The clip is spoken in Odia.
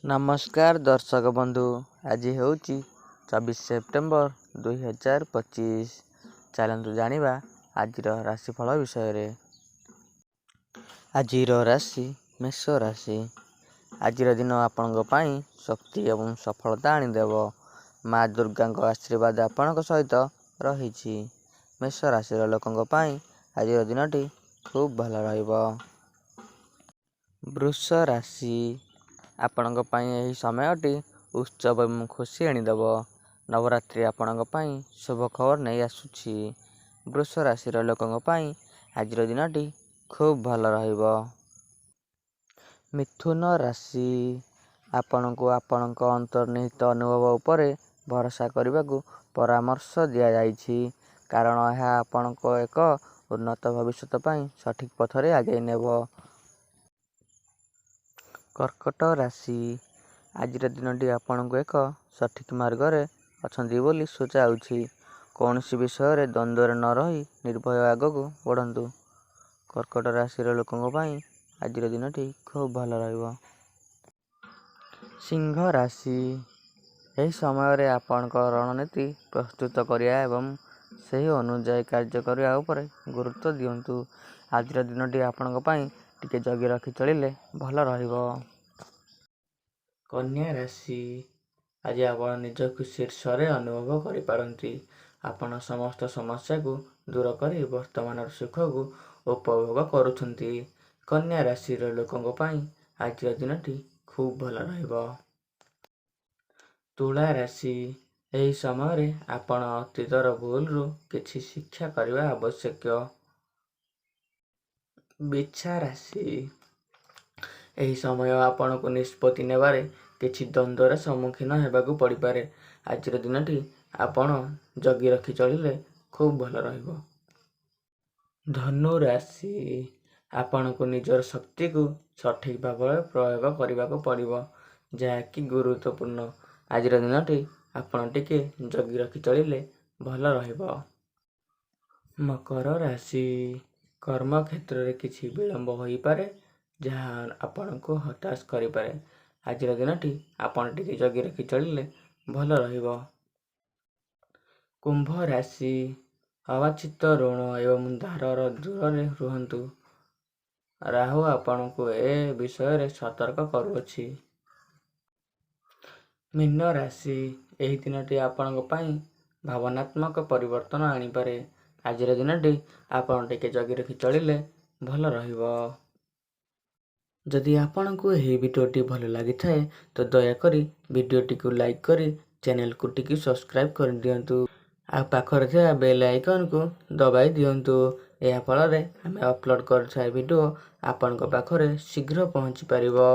ନମସ୍କାର ଦର୍ଶକ ବନ୍ଧୁ, ଆଜି ହେଉଛି 24 ସେପ୍ଟେମ୍ବର 2025। ଚାଲନ୍ତୁ ଜାଣିବା ଆଜିର ରାଶିଫଳ ବିଷୟରେ। ଆଜିର ରାଶି ମେଷ ରାଶି। ଆଜିର ଦିନ ଆପଣଙ୍କ ପାଇଁ ଶକ୍ତି ଏବଂ ସଫଳତା ଆଣିଦେବ। ମା ଦୁର୍ଗାଙ୍କ ଆଶୀର୍ବାଦ ଆପଣଙ୍କ ସହିତ ରହିଛି। ମେଷ ରାଶିର ଲୋକଙ୍କ ପାଇଁ ଆଜିର ଦିନଟି ଖୁବ୍ ଭଲ ରହିବ। ବୃଷ ରାଶି, ଆପଣଙ୍କ ପାଇଁ ଏହି ସମୟଟି ଉତ୍ସବ ଏବଂ ଖୁସି ଆଣିଦେବ। ନବରାତ୍ରି ଆପଣଙ୍କ ପାଇଁ ଶୁଭ ଖବର ନେଇ ଆସୁଛି। ବୃଷ ରାଶିର ଲୋକଙ୍କ ପାଇଁ ଆଜିର ଦିନଟି ଖୁବ୍ ଭଲ ରହିବ। ମିଥୁନ ରାଶି, ଆପଣଙ୍କୁ ଆପଣଙ୍କ ଅନ୍ତର୍ନିହିତ ଅନୁଭବ ଉପରେ ଭରସା କରିବାକୁ ପରାମର୍ଶ ଦିଆଯାଇଛି, କାରଣ ଏହା ଆପଣଙ୍କୁ ଏକ ଉନ୍ନତ ଭବିଷ୍ୟତ ପାଇଁ ସଠିକ୍ ପଥରେ ଆଗେଇ ନେବ। କର୍କଟ ରାଶି, ଆଜିର ଦିନଟି ଆପଣଙ୍କୁ ଏକ ସଠିକ୍ ମାର୍ଗରେ ଅଛନ୍ତି ବୋଲି ସୂଚାଉଛି। କୌଣସି ବିଷୟରେ ଦ୍ୱନ୍ଦ୍ୱରେ ନ ରହି ନିର୍ଭୟ ଆଗକୁ ବଢ଼ନ୍ତୁ। କର୍କଟ ରାଶିର ଲୋକଙ୍କ ପାଇଁ ଆଜିର ଦିନଟି ଖୁବ୍ ଭଲ ରହିବ। ସିଂହ ରାଶି, ଏହି ସମୟରେ ଆପଣଙ୍କ ରଣନୀତି ପ୍ରସ୍ତୁତ କରିବା ଏବଂ ସେହି ଅନୁଯାୟୀ କାର୍ଯ୍ୟ କରିବା ଉପରେ ଗୁରୁତ୍ୱ ଦିଅନ୍ତୁ। ଆଜିର ଦିନଟି ଆପଣଙ୍କ ପାଇଁ ଟିକେ ଜଗି ରଖି ଚଳିଲେ ଭଲ ରହିବ। କନ୍ୟା ରାଶି, ଆଜି ଆପଣ ନିଜକୁ ଶୀର୍ଷରେ ଅନୁଭବ କରିପାରନ୍ତି। ଆପଣ ସମସ୍ତ ସମସ୍ୟାକୁ ଦୂର କରି ବର୍ତ୍ତମାନର ସୁଖକୁ ଉପଭୋଗ କରୁଛନ୍ତି। କନ୍ୟା ରାଶିର ଲୋକଙ୍କ ପାଇଁ ଆଜିର ଦିନଟି ଖୁବ୍ ଭଲ ରହିବ। ତୁଳା ରାଶି, ଏହି ସମୟରେ ଆପଣ ଅତୀତର ଭୁଲରୁ କିଛି ଶିକ୍ଷା କରିବା ଆବଶ୍ୟକ। ବିଛା ରାଶି, ଏହି ସମୟ ଆପଣଙ୍କୁ ନିଷ୍ପତ୍ତି ନେବାରେ କିଛି ଦ୍ୱନ୍ଦ୍ୱର ସମ୍ମୁଖୀନ ହେବାକୁ ପଡ଼ିପାରେ। ଆଜିର ଦିନଟି ଆପଣ ଜଗି ରଖି ଚଳିଲେ ଖୁବ୍ ଭଲ ରହିବ। ଧନୁ ରାଶି, ଆପଣଙ୍କୁ ନିଜର ଶକ୍ତିକୁ ସଠିକ୍ ଭାବରେ ପ୍ରୟୋଗ କରିବାକୁ ପଡ଼ିବ, ଯାହାକି ଗୁରୁତ୍ୱପୂର୍ଣ୍ଣ। ଆଜିର ଦିନଟି ଆପଣ ଟିକେ ଜଗି ରଖି ଚଳିଲେ ଭଲ ରହିବ। ମକର ରାଶି, କର୍ମକ୍ଷେତ୍ରରେ କିଛି ବିଳମ୍ବ ହୋଇପାରେ, ଯାହା ଆପଣଙ୍କୁ ହତାଶ କରିପାରେ। ଆଜିର ଦିନଟି ଆପଣ ଟିକେ ଜଗି ରଖି ଚଳିଲେ ଭଲ ରହିବ। କୁମ୍ଭ ରାଶି, ଅବାଞ୍ଛିତ ଋଣ ଏବଂ ଧାରର ଦୂରରେ ରୁହନ୍ତୁ। ରାହୁ ଆପଣଙ୍କୁ ଏ ବିଷୟରେ ସତର୍କ କରୁଅଛି। ମୀନ ରାଶି, ଏହି ଦିନଟି ଆପଣଙ୍କ ପାଇଁ ଭାବନାତ୍ମକ ପରିବର୍ତ୍ତନ ଆଣିପାରେ। ଆଜିର ଦିନଟି ଆପଣ ଟିକେ ଜଗି ରଖି ଚଳିଲେ ଭଲ ରହିବ। ଯଦି ଆପଣଙ୍କୁ ଏହି ଭିଡ଼ିଓଟି ଭଲ ଲାଗିଥାଏ, ତ ଦୟାକରି ଭିଡ଼ିଓଟିକୁ ଲାଇକ୍ କରି ଚ୍ୟାନେଲକୁ ଟିକେ ସବସ୍କ୍ରାଇବ୍ କରିଦିଅନ୍ତୁ, ଆଉ ପାଖରେ ଥିବା ବେଲ୍ ଆଇକନ୍କୁ ଦବାଇ ଦିଅନ୍ତୁ। ଏହା ଫଳରେ ଆମେ ଅପଲୋଡ଼ କରୁଥିବା ଭିଡ଼ିଓ ଆପଣଙ୍କ ପାଖରେ ଶୀଘ୍ର ପହଞ୍ଚି ପାରିବ।